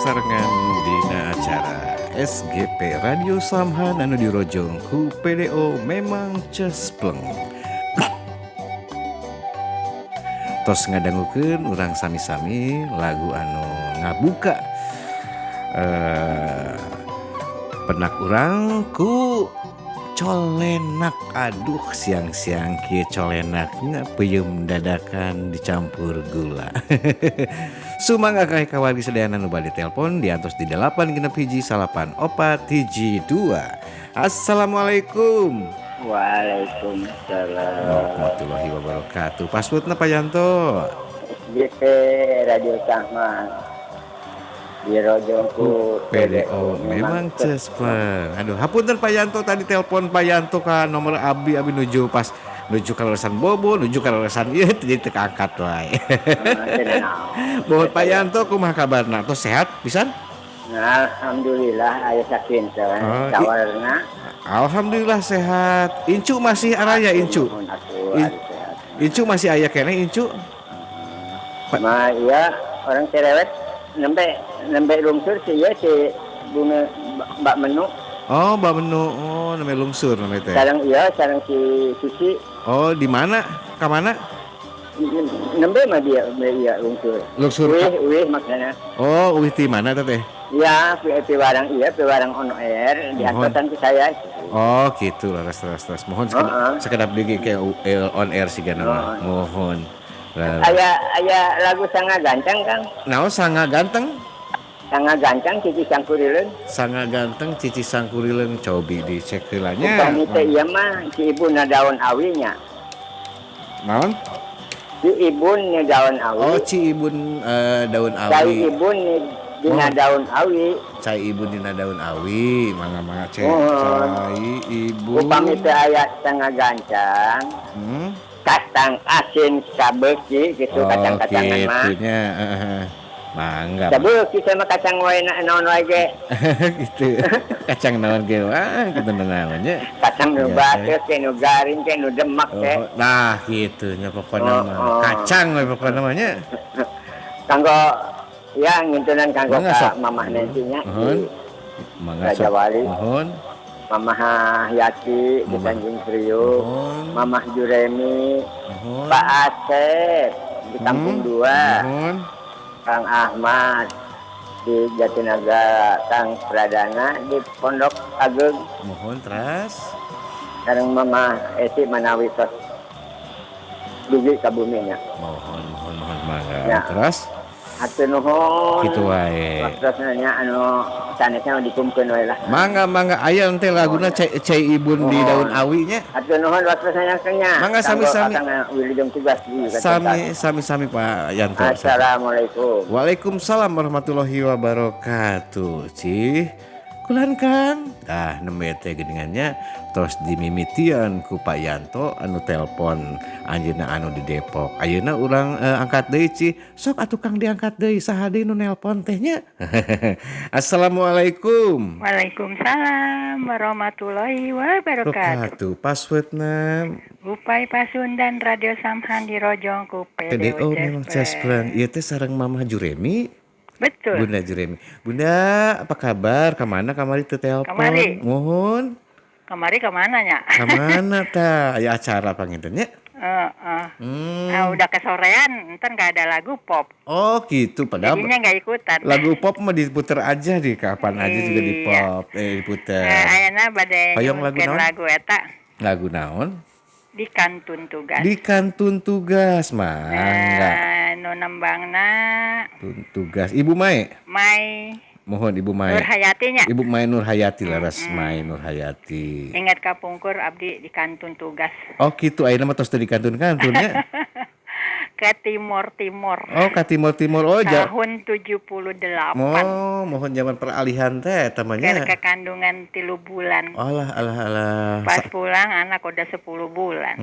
sasarengan dina acara SGP Radio Samhan anu dirojong ku PDO memang cespleng. Tos ngadangukeun urang sami-sami lagu anu ngabuka penak urang ku colenak. Aduh, siang-siang kieu colenaknya peuyeum dadakan dicampur gula. Sumangga ka kawargi sadayana nu bade telepon diantos di 861 9412. Assalamualaikum. Waalaikumsalam. Warahmatullahi wabarakatuh. Passwordna, Pak Yanto. SGP Radio Samhan dirojong ku PDO memang cespleng. Aduh, hapunten, Pak Yanto, tadi telepon Pak Yanto ke nomor abi, abi nuju pas nuju kaleresan bobo, nuju kaleresan ieu jadi teu kaangkat wae. Mohon, Pak Yanto, kumaha kabarna? Tos sehat pisan? Alhamdulillah, aya sakinten Oh, sawarna. Alhamdulillah sehat. Incu masih araya, incu? Nuhun atuh, ari sehat. Incu masih aya keneh, incu? Ma iya, orang cerewet nembe nembe lungsur sih ya si bunga Mbak Menu. Oh, Mbak Menu. Oh, namanya lungsur namanya teh. Sareng iya, sareng si Susi. Oh, di mana? Ka mana? Nembe mah dia iya lungsur. Lungsur. Uih, uih maksudnya. Oh, uih ti mana teh? Iya, piwarang iya, piwarang on air diantosan ke saya. Oh, gitu lah, ras ras ras. Mohon sekedap, sekedap deui ke on air sih mah. Mohon. Lah. Aya aya lagu Sanga Gancang, Kang. Naon Sanga Ganteng? Sanga Gancang, Cici Sangkurileung. Sanga Ganteng, Cici Sangkurileung, cobi dicek heula nya. Upami teh ieu mah si ibu na daun awinya. Naon? Si ibun ni daun awi. Oh, Ci Ibun daun Cai awi. Ibun ni dina daun awi. Cai Ibun dina daun awi, mangga mangga cek. Oh. Cai Ibun. Upami teh aya Sanga Gancang, kacang asin sabeuki gitu, Oh, kacang-kacangan mah. Gitunya. Heeh. Mangga. Sabeuki sama kacang wae naon wae ge. Gitu. Kacang naon ge wah, kitu naonnya. Kacang nu Iya, bateuk ke, nu garing ke, nu demak ke. Oh, nah gitu nya pokoknya Oh, mah. oh. Kacang we pokoknya namanya. Kanggo ya ngintunan kanggo Mangga, ka sok. Mamah Nancy nya Mohon. di Mangga, Raja sok. Wali. Mohon. Mamah Yati di Mamah. Tanjung Priuk, Mohon. Mamah Juremi, Mohon. Pak Asep di Kampung Dua, Mohon. Kang Ahmad di Jatinegara, Kang Pradana di Pondok Ageng, Mohon teras. Sareng Mamah Esi manawi tos dugi ka bumi nya. Mohon, mohon, mohon, mangga. Ya. Terus Hatur nuhun. Kitu wae. Waktosna nya anu sanesna dikumkeun we lah. Mangga mangga, aya ente laguna Cai, Cai Ibun di Mohon. Daun Awi nya. Hatur nuhun waktosna nya, Kang, nya. Mangga, sami-sami. Kanggo akang wilujeng tugas di kantor. Sami sami sami, Pak Yanto. Assalamualaikum. Waalaikumsalam warahmatullahi wabarakatuh. Cih, kulan Kang. Dah nembe teh geuningannya tos dimimitian ku Pak Yanto anu telepon anjeunna anu di Depok. Ayeuna urang angkat deui, Cih. Sok atuh, Kang, diangkat deui, saha deui nu nelpon teh nya? Assalamualaikum. Waalaikumsalam warahmatullahi wabarakatuh. Wabarakatuh. Passwordna? Upai Pasundan Radio Samhan dirojong ku PDO PDO memang cespleng. Ieu teh sareng Mama Juremi. Betul. Bunda Juremi. Bunda, apa kabar? Kamana kamari teu telepon? Kamari. Mohon. Kamari kemana nya? Kamana tah? Aya acara panginten nya? Heeh. Ah, udah kesorean, ntar nggak ada lagu pop. Oh gitu, padahal Jadinya nggak ikutan. Lagu pop mah diputer aja di kapan aja juga di pop, diputer. Eh, ayeuna bade Hoyong lagu nyuhunkeun naon? Lagu eta. Lagu naon? Di Kantun Tugas. Di Kantun Tugas, mangga. Nah, nu nembangna Tugas Ibu Mae. Mai. Mohon, Ibu Mae. Nur Hayati nya. Ibu Mae Nur Hayati, leres, Mae Nur Hayati. Ingat kapungkur abdi di kantun tugas. Oh gitu, ayeuna mah tos teu di kantun-kantun nya. Ke Timur Timur. Oh, ke Timur Timur. Oh, ja. Tahun 78. Oh, mohon, zaman peralihan teh tamanya. Ke kandungan 3 bulan. Alah alah alah. Pas pulang anak udah 10 bulan.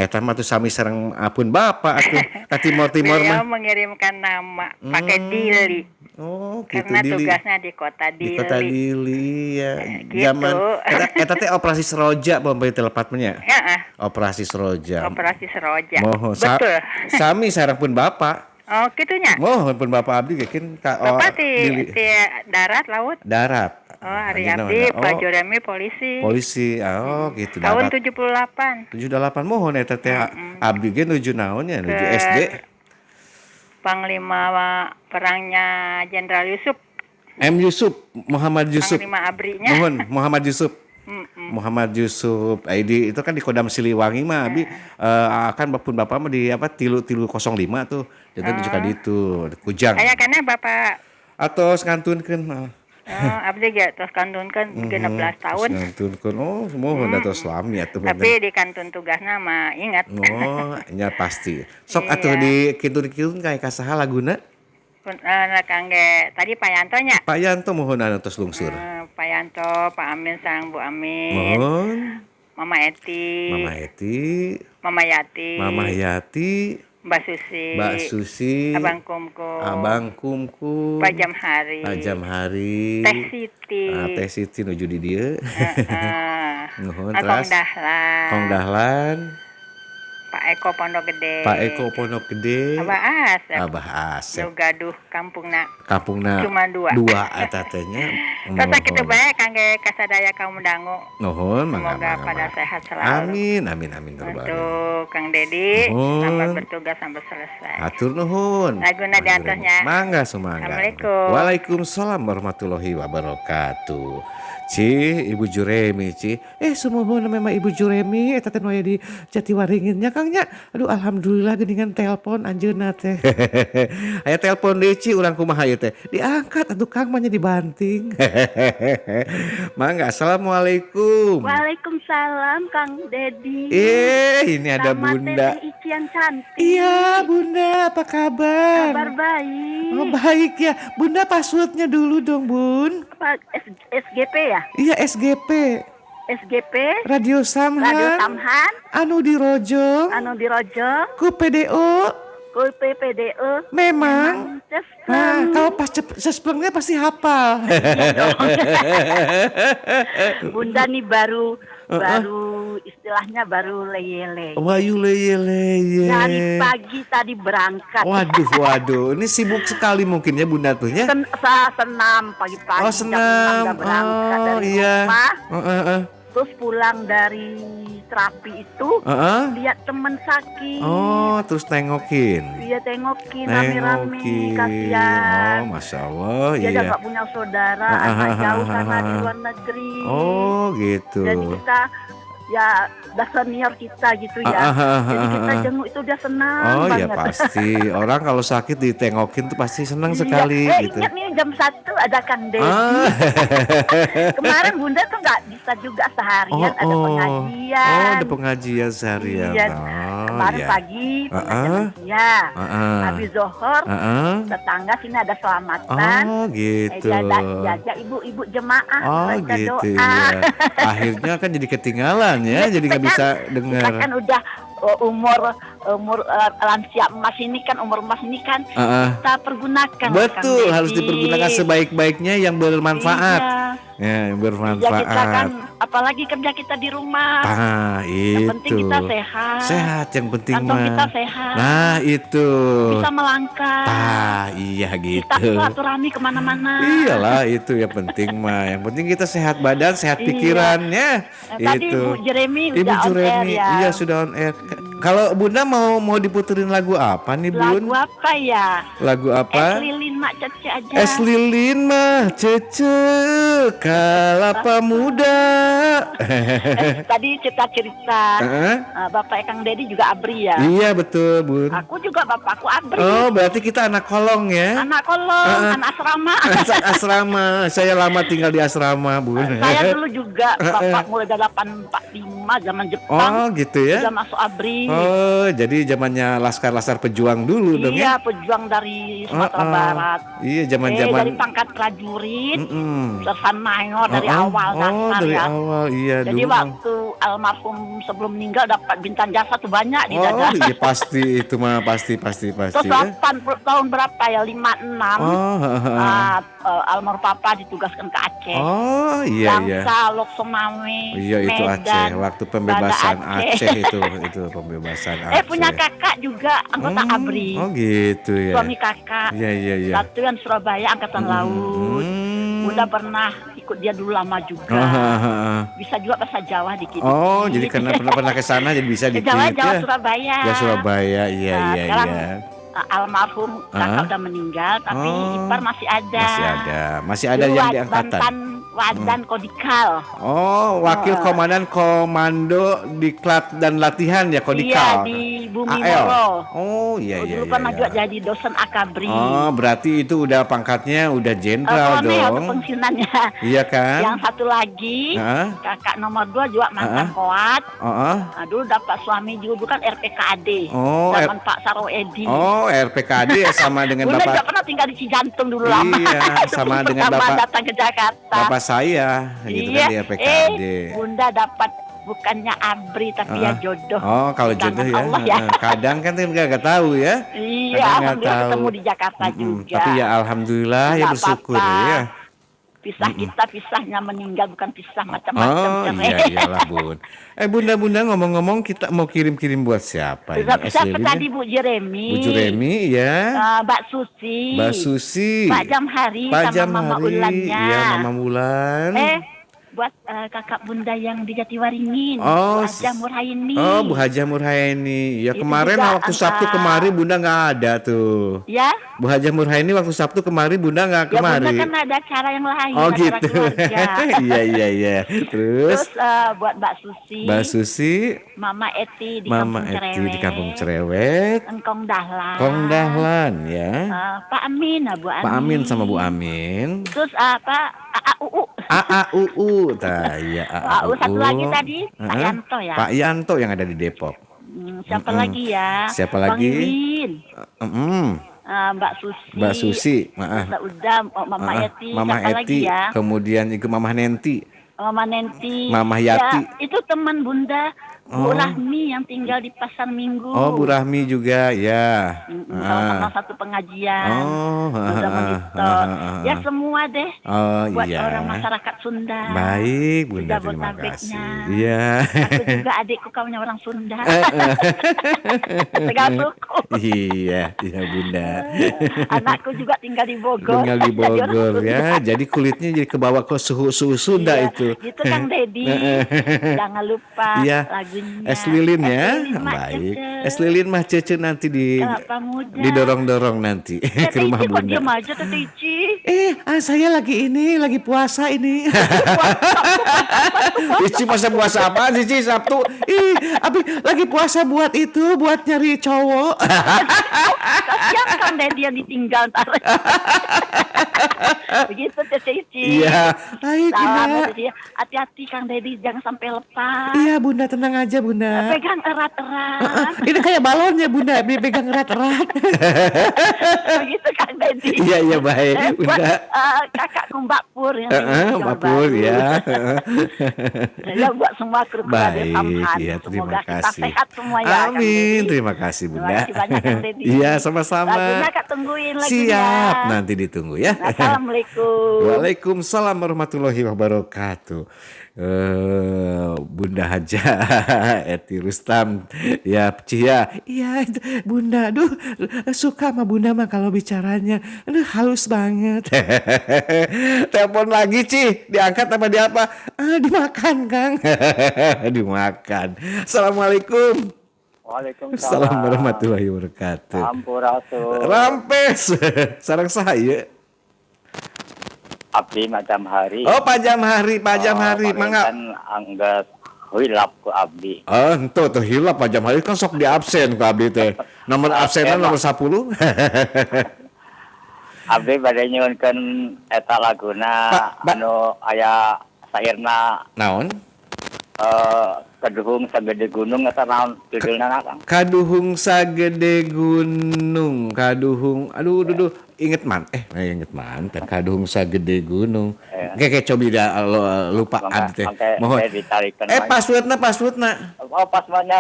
Eta mah tuh sami sareng apun bapak atuh ka Timur Timur Beliau mah. Mengirimkan nama pakai Dili. Oh, gitu. Karena Dili. Tugasnya di kota Di Dili. kota Dili ya. Gitu. Zaman eta, eta teh operasi Seroja pampai telepatnya. Ya, ah, Operasi Seroja. Operasi Seroja. Mohon Betul. sami sareng pun bapak. Oh, kitunya. Mohon pun Bapak abdi gekin ka oh, Bapak ti ti darat laut. Darat. Oh, ari abdi Pak Juremi polisi. Polisi. Oh, gitu darat. Tahun 78. 78 mohon eta teh abdi ge nuju naon nya, nuju SD. Panglima perangnya Jenderal Yusuf. M Yusuf, Muhammad Yusuf. Panglima Abrinya. Mohon Muhammad Yusuf. Muhammad Yusuf ID itu kan di Kodam Siliwangi mah abi akan pun bapak mah di apa 3 305 tuh. Jadi juga di itu Kujang. Aya kana bapak atau ngantunkeun. Oh, abdi ge tos kantunkeun 16 tahun. Ngantunkeun. Oh, mohon tos lami atuh. Tapi di kantun tugasna mah ingat. Oh, nya pasti. Sok atuh di kintun-kintun kayak kasaha laguna? Kangge tadi Pak Yanto nya. Pak Yanto mohon anu tos lungsur. Pak Yanto, Pak Amin sareng Bu Amin. Mohon. Mama Eti. Mama Eti. Mama Yati. Mama Yati. Mbak Susi. Mbak Susi. Abang Kumkum. Abang Kumkum. Pak Jamhari. Pak Jamhari. Teh Siti. Ah, Teh Siti nuju di dieu. Nuhun terus. Kong Dahlan. Kong Dahlan. Pak Eko Pondok Gede. Pak Eko Pondok Gede. Abah Asep. Abah Asep. Nu gaduh kampungna. Kampungna cuma dua. Dua eta teh nya. Tata kitu bae kangge kasadaya kaum dangu. Nuhun, mangga. Semoga pada sehat selalu. Amin, amin, amin. Untuk Kang Dedi, selamat bertugas sampai selesai. Hatur nuhun. Laguna di atasnya. Mangga sumangga. Assalamualaikum. Waalaikumsalam warahmatullahi wabarakatuh. Ci, Ibu Juremi, Ci. Sumuhun memang Ibu Juremi eta teh nu aya di Jatiwaringinnya Kang nya. Aduh, alhamdulillah geuningan telepon anjeunna teh. Aya telepon deui Ci, urang kumaha ieu teh? Diangkat atuh Kang mah nya dibanting. Mangga, assalamualaikum. Waalaikumsalam Kang Dedi. Ini ada sama Bunda. Teteh Ici yang cantik. Iya, Bunda, apa kabar? Kabar baik. Oh, baik ya. Bunda passwordnya dulu dong, Bun. Apa SGP ya? Iya, SGP. SGP Radio Samhan. Radio Samhan. Anu di Rojong. Anu di Rojong. Ku PDO. Ku PPDO. Memang. Nah, kalau pas sesplengnya pasti hafal. Iya. Bunda nih baru istilahnya baru leye-leye. Wayu leye-leye. Dari pagi tadi berangkat. Waduh, ini sibuk sekali mungkin ya Bunda tuh ya. Senam pagi-pagi. Oh, senam. Jam 6 berangkat dari rumah. Terus pulang dari terapi itu, lihat teman sakit. Oh, terus tengokin. Iya, tengokin rame-rame, kasihan. Oh, Masya Allah. Dia nggak punya saudara, anak jauh karena di luar negeri. Oh, gitu. Jadi kita ya udah senior kita gitu ya. Jadi kita jenguk itu udah senang oh, banget. Oh ya pasti. Orang kalau sakit ditengokin tuh pasti senang sekali gitu. Ingat nih jam 1 ada Kang Dedi. Kemarin Bunda tuh nggak bisa juga seharian ada pengajian. Oh, ada pengajian seharian. Iya. Kemarin pagi pengajian siang. Habis zohor tetangga sini ada selamatan. Oh gitu. Diajak ibu-ibu jemaah oh, baca gitu, doa. Iya. Akhirnya kan jadi ketinggalan ya, jadi nggak bisa dengar. Kita kan udah umur lansia emas ini kan, umur emas ini kan kita pergunakan. Betul, harus dipergunakan sebaik-baiknya yang bermanfaat. Iya. Ya, yang bermanfaat. Ya, kita kan, apalagi kerja kita di rumah. Nah, itu. Yang penting kita sehat. Sehat yang penting kantong mah. Kita sehat. Nah, itu. Bisa melangkah. Ah, iya gitu. Kita silaturahmi kemana-mana. Iyalah, itu yang penting mah. Yang penting kita sehat badan, sehat pikirannya. Nah, tadi itu. Ibu Jeremy Ibu udah Jeremy, on air ya. Iya, sudah on air. Kalau Bunda mau diputerin lagu apa nih, Bun? Lagu apa ya? Lagu apa? Es lilin mak cece aja. Es lilin mah cece kelapa muda. Tadi cerita-cerita Bapak Kang Dedi juga ABRI ya? Iya betul, Bun. Aku juga bapakku ABRI. Oh, berarti kita anak kolong ya? Anak kolong, anak asrama. Anak asrama. Saya lama tinggal di asrama, Bun. Saya dulu juga bapak mulai dari 845 zaman Jepang. Oh, gitu ya? Sudah masuk ABRI. Oh, jadi zamannya laskar-laskar pejuang dulu dong ya? Iya, pejuang dari Sumatera Barat. Iya, zaman-zaman dari pangkat prajurit, sersan mayor dari awal dasar dari ya. Awal, iya. Jadi dulu waktu almarhum sebelum meninggal dapat bintang jasa tuh banyak di dada. Oh iya pasti itu mah pasti. Terus 80 tahun berapa ya 56. Oh, almarhum papa ditugaskan ke Aceh. Oh iya iya. Bangsa Lhokseumawe. Iya itu Medan, Aceh waktu pembebasan Banda Aceh itu pembebasan Aceh. Punya kakak juga anggota ABRI. Oh gitu ya. Suami kakak. Iya iya. Satu yang Surabaya angkatan laut. Bunda pernah ikut dia dulu lama juga. Bisa juga bahasa Jawa dikit. Oh, jadi karena pernah ke sana jadi bisa dikit. Jawa, Jawa Surabaya. Ya Surabaya, iya iya iya. Almarhum kakak udah meninggal, tapi ipar masih ada. Masih ada yang di angkatan. Mantan Wadan Kodikal. Oh, wakil komandan komando diklat dan latihan ya Kodikal. Iya, di Bumi AL. Moro. Oh, iya iya. Dulu pernah juga jadi dosen Akabri. Oh, berarti itu udah pangkatnya udah jenderal dong. Atau pensiunannya. Iya kan? Yang satu lagi, kakak nomor 2 juga mantan koat. Nah, dulu dapat suami juga bukan RPKAD. Oh, zaman Pak Saro Edi. Oh, RPKAD ya sama dengan Bunda Bapak. juga pernah tinggal di Cijantung dulu lama. Iya, sama dengan Bapak datang ke Jakarta. Bapak saya gitu iya, kan di RPKAD. Bunda dapat bukannya ABRI tapi ya jodoh. Oh, kalau jodoh ya. Allah ya. Kadang kan nggak tahu ya. Iya, kadang alhamdulillah tahu. Ketemu di Jakarta juga. Tapi ya alhamdulillah ya bersyukur apa-apa. Ya. Pisah kita pisahnya meninggal bukan pisah macam-macam. Oh iya iyalah Bun. Bunda-bunda ngomong-ngomong kita mau kirim-kirim buat siapa ini? Siapa tadi Bu Jeremy? Bu Jeremy ya. Mbak Susi. Mbak Susi. Pak Jamhari Pak sama Mama Ulannya. Iya Mama Wulan. Buat kakak bunda yang di Jatiwaringin, oh, Bu Hajah Murhaini. Oh, Bu Hajah Murhaini. Ya itu kemarin juga, waktu Sabtu kemari bunda nggak ada tuh. Ya. Bu Hajah Murhaini waktu Sabtu kemari bunda nggak kemari. Ya bunda kan ada acara yang lain. Oh gitu. Iya iya. Terus buat Mbak Susi. Mbak Susi. Mama Eti di Mama Kampung Eti Cerewet. Di Kampung Cerewet. Engkong Dahlan. Kong Dahlan ya. Pak Amin, Bu Amin. Pak Amin sama Bu Amin. Terus apa? AAUU. AAUU. Tah, iya AAUU. Satu lagi tadi Pak Yanto ya. Pak Yanto yang ada di Depok. Siapa lagi ya? Siapa lagi? Bang Iwin. Mbak Susi. Mbak Susi, maaf. Udah Mama Eti, Mama siapa Eti, lagi ya? Kemudian ikut Mama Nenti. Mama Nenti. Mama Yati. Ya, itu teman Bunda. Bu Rahmi yang tinggal di Pasar Minggu. Oh, Bu Rahmi juga ya. Sama satu pengajian. Oh, ya semua deh. Oh, buat iya. Orang masyarakat Sunda. Baik, Bunda terima kasih. Iya. Aku juga adikku kaumnya orang Sunda. Tegal suku. Iya, iya Bunda. Anakku juga tinggal di Bogor. Tinggal di Bogor ya. Jadi kulitnya jadi kebawa ke suhu-suhu Sunda iya. Itu. Gitu Kang Dedi. Jangan lupa iya. Lagunya. Es lilin ya, baik. Es lilin mah Cece nanti di didorong-dorong nanti ke rumah Bunda. Saya lagi ini, lagi puasa ini. Ici masa puasa apa sih Ci Sabtu? Ih, abi lagi puasa buat itu, buat nyari cowok. Kasihan Kang Dedi yang ditinggal ntar. Begitu Cece Ici. Iya, baik Bunda. Hati-hati Kang Dedi jangan sampai lepas. Iya Bunda tenang aja Bunda. Pegang erat-erat. Ini kayak balonnya Bunda, pegang erat-erat. Begitu Kang Dedi. Iya iya baik Bunda. Buat kakakku Mbak Pur yang Mbak Pur ya. Ya buat semua kru baik, Samhan. Iya, terima semoga kasih. Kita sehat semua ya. Amin, terima kasih Bunda. Terima kasih banyak Kang Dedi. Iya sama-sama. Lagunya Kak tungguin lagunya. Siap, nanti ditunggu ya. Assalamualaikum. Waalaikumsalam warahmatullahi wabarakatuh. Bunda Hajah Eti Rustam ya Cia. Iya Bunda, aduh suka sama Bunda mah kalau bicaranya, aduh halus banget. Telepon lagi Ci, diangkat apa di apa? Ah, dimakan Kang. Dimakan. Assalamualaikum. Waalaikumsalam warahmatullahi wabarakatuh. Sampurasun. Rampes. Sareng saya. Abdi macam hari. Oh, Pak Jamhari, Pak Jamhari, mangga. Anggat hilap ku abdi. Oh, ento tuh hilap Pak Jamhari kan sok di absen ku abdi teh. Nomor absenna nomor 10. Abdi bade nyuhunkeun eta laguna anu aya sairna. Naon? Kaduhung Sagede Gunung atau naon judulna, Kang? Kaduhung Sagede Gunung, kaduhung, aduh, aduh, aduh, inget man, inget mantan, Kaduhung Sagede Gunung. Iya. Kayak cobi dah lupa Mangga, abdi teh. mangke Mohon. saya ditarikan Eh wae. passwordna. Oh, passwordnya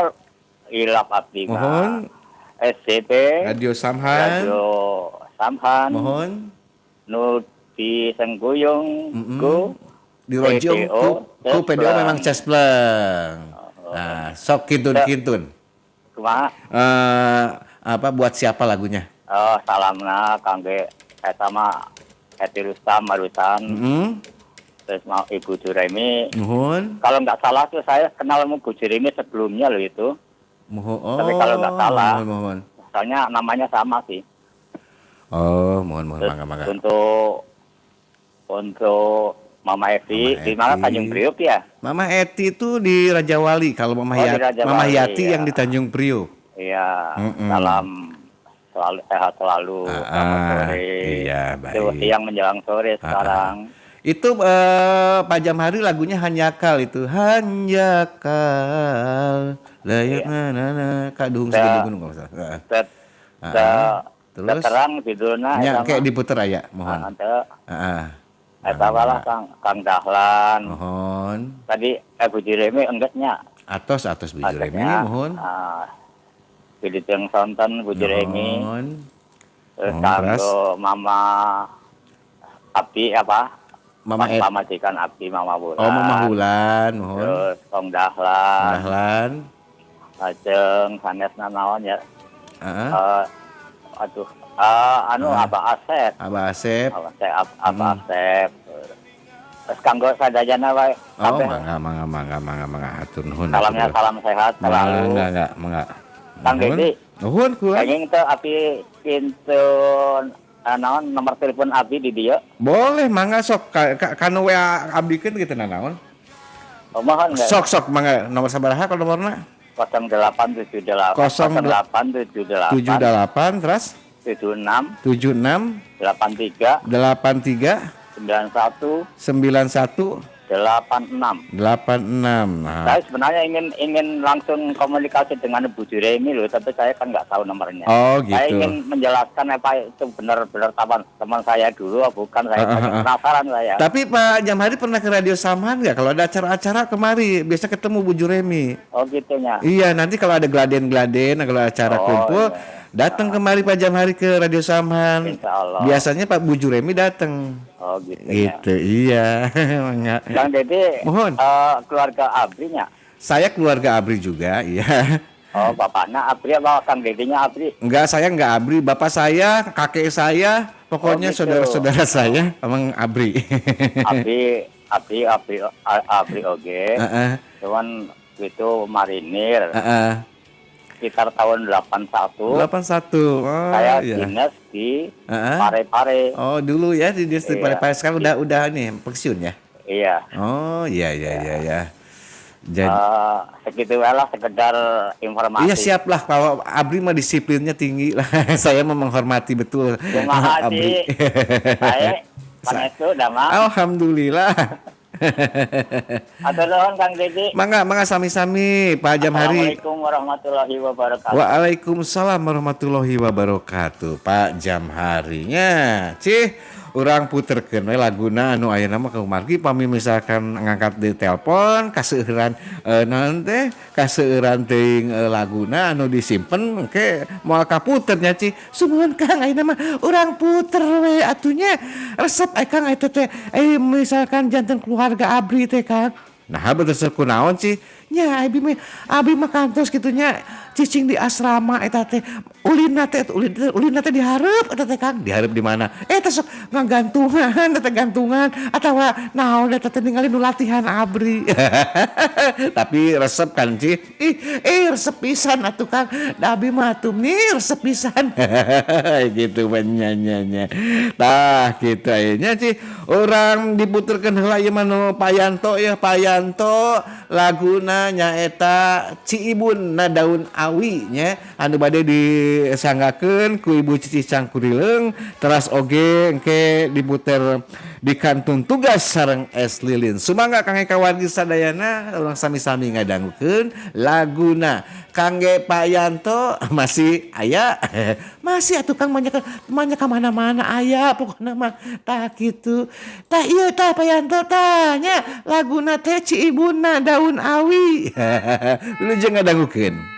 hilap abdi mah. Mohon. SCP Radio Samhan. Radio Samhan. Mohon. Nu di Sengguyung ku Di Rojong PDO, ku PDO Cespleng. Memang cespleng. Nah, sok kintun-kintun. Kumaha? Eh, apa buat siapa lagunya? Oh, salamna kangge eta mah Eti Rustam barusan. Terus mau Ibu Juremi. Mohon. Kalau nggak salah tuh saya kenal sama Bu Juremi sebelumnya loh itu. Mohon. Oh, Tapi kalau nggak salah. Mohon, mohon. Soalnya namanya sama sih. Oh, mohon, mohon, Terus mangga, mangga. Untuk Mama Evi, Mama di mana Eti. Tanjung Priok ya? Mama Eti itu di Raja Wali, kalau Mama Oh, di Yati, Raja Mama Wali, Yati ya. yang di Tanjung Priok. Iya, salam selalu sehat selalu. Ah, Selamat sore. iya, Itu baik. siang menjelang sore sekarang. Itu Pak Jamhari lagunya Hanjakal itu. Hanjakal. Layak na na na Kaduhung Segede Gunung kalau nggak salah. Terus? Terang judulnya Nya eta kayak mah. diputer aya, mohon. Ah, teu. Heeh. Eta lah Kang Kang Dahlan. Mohon. Tadi Bu Juremi enggetnya. Atos atos Bu Juremi Atasnya, mohon. ah, Wilujeng sonten Bu Juremi. Mohon. Terus Mohon, terus. kanggo Mama Abdi apa? Mama Pas Pamajikan Abdi Mama Wulan. Oh, Mama Hulan, mohon. Terus Kong Dahlan. Dahlan. Lajeng sanesna naon ya? Heeh. Aduh, anu Abah Asep. Abah Asep. Abah Asep, Abah Asep. Terus kanggo sadayana wae. Oh, Kabeh. mangga mangga mangga mangga mangga hatur nuhun. Salamnya hatur salam sehat nuhun. selalu. Mangga mangga mangga. Kang Nuhun. Dedi. Nuhun kula. Kenging teu api kintun naon nomor telepon abi di dieu. Boleh mangga sok kanu WA abdikeun gitu nanaon. Oh, mohon nggak? Sok sok mangga nomor sabaraha kalau nomorna? 0878 0878 78 terus 76 76 83 83 91 91 86. 86. Nah. Saya sebenarnya ingin ingin langsung komunikasi dengan Bu Juremi loh, tapi saya kan nggak tahu nomornya. Oh, Saya gitu. ingin menjelaskan apa itu benar-benar teman teman saya dulu, bukan saya penasaran saya. Tapi Pak Jamhari pernah ke Radio Samhan nggak? Kalau ada acara-acara kemari, biasa ketemu Bu Juremi. Oh gitunya. Iya, nanti kalau ada gladen-gladen, kalau acara Oh, kumpul, iya. datang kemari Pak Jamhari ke Radio Samhan. Insya Allah. Biasanya Pak Bu Juremi datang. Oh gitu. Ya. Gitu, iya. Mangga. Kang Deddy, Mohon. Keluarga Abrinya. Saya keluarga Abri juga, iya. Oh, bapaknya Abri apa Kang Dedinya Abri? Enggak, saya enggak Abri. Bapak saya, kakek saya, pokoknya Oh, gitu. saudara-saudara saya emang Abri. Abri, Abri, Abri, Abri oge. Heeh, Cuman itu marinir. heeh. Sekitar tahun 81. 81. Oh, Saya iya. dinas di Heeh. Parepare. Oh, dulu ya di distrik Iya. Parepare, sekarang udah nih pensiun ya. Iya. Oh, iya iya iya iya. Jadi Segitu lah sekedar informasi. iya siap lah kalau Abri mah disiplinnya tinggi lah. Saya mah menghormati betul. Terima kasih. Abri. Baik. Pangestu damang. Alhamdulillah. Atur nuhun Kang Deddy. Mangga mangga sami-sami Pak Jamhari. Assalamualaikum warahmatullahi wabarakatuh. Waalaikumsalam warahmatullahi wabarakatuh. Pak Jamharinya. Cih, urang puterkeun we laguna anu ayeuna mah kumargi pami misalkan ngangkat di telepon kaseueuran naon teh kaseueuran teuing laguna anu disimpen engke moal kaputer nya Cih. Sumuhun Kang ayeuna mah urang puter we atunya resep Kang eta teh misalkan janten keluarga Abri teh Kang. Nah, betul kunaon sih? Nya abi mah abi mah kantos kitu nya cicing di asrama eta teh ulinna teh ulinna teh dihareup eta teh Kang. Dihareup di mana? Eta sok ngagantungan eta gantungan atawa naon eta teh ningali nu latihan Abri. Tapi resep kan Cih? Ih resep pisan atuh Kang. Da abi mah atuh nih resep pisan. Gitu nya. Tah kitu aya nya Cih. Urang diputerkeun heula ieu mah nu Pak Yanto ya, Pak Yanto laguna nyaeta Ciibun na daun awi nya anu bade disanggakeun ku Ibu Cici Cangkurileung teras oge engke diputer Dikantun tugas sareng Es Lilin. Sumangga kangge kawargi sadayana, urang sami-sami ngadangukeun laguna. Kangge Pak Yanto masih aya, masih atuh Kang, banyak banyak ka mana-mana aya pokokna mah. Tah kitu tah, ieu tah Pak Yanto tah nya, laguna teh Ci Ibuna, Daun Awi. Wilujeng ngadangukeun.